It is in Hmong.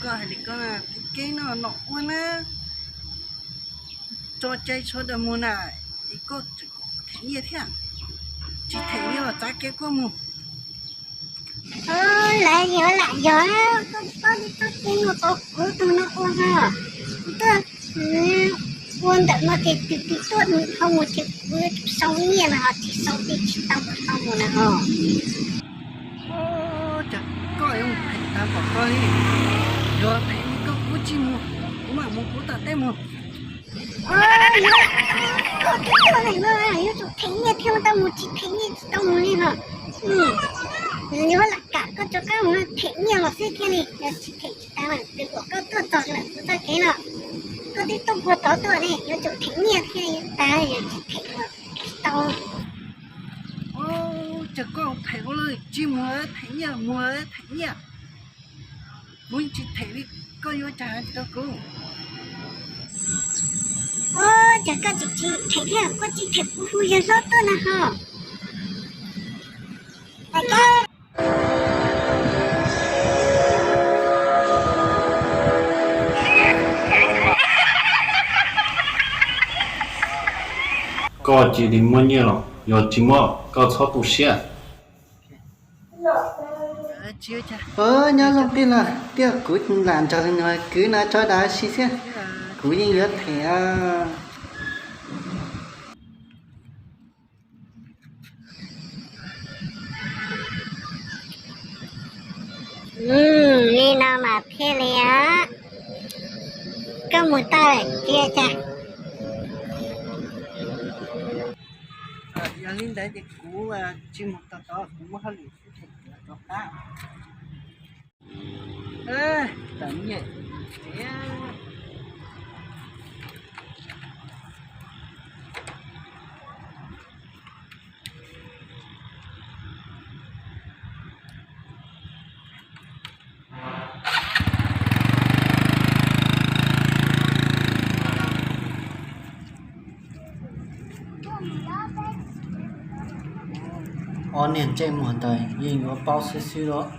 Hais li koj, kuv keeb no nom ua na, tso cai sawv daws mus na, es koj tseem kom them nyiaj thiab. Tsis them nyiaj los txav kiag koj mus. Lawv yuav lam yog koj paub li koj keeb no tau kuv tug no ua ho. Kuv tuaj ua ntawm no ces tus twg tuaj ho mus ces kuv yuav tsum sau nyiaj na ho, tsis sau ces tsis tau kuv tau mus na ho. Cas koj yuav mus phem tag npaum ko li? Yog phem li koj kuv tsis mus, kuv mam mus kuv tom teb mus. Koj twb tuaj lawm no yuav tsum them nyiaj thiaj tau mus, tsis them nyiaj tsis tau mus li no. Yuav lam kam koj rov qab mus them nyiaj los xwb thiaj li, yog tsis them tsis tau lawm, twb kom koj tuaj txog lawm kuv txoj kev no. Koj twb tuaj puag tod tuaj ne, yuav tsum them nyiaj thiaj tag, yog tsis them los tsis tau. Cas koj phem ua luaj, tsis mus them nyiaj, mus them nyiaj. Kuv tsis them li, koj yuav cas hais rau kuv? Ua cas koj tsis them thiab, koj tsis them kuv hu yawg hlob tuaj na ho. Koj cia li muab nyiaj los, yog tsis muab koj txhob tu siab. Nyob zoo tij laug, tiag kuv lam nrog li no kwv no tso dav si xwb, kuv yeej yuav them. Li no mas thiaj li, koj mus tau lawm tiag cas? Yog li ntawd ces kuv tsis mus tau tod, kuv muab hauj lwm xwb ces kuv rov qab. Tam nyiaj. Ob niag ntsej muag ntawd yeej yuav paub xwb xwb los.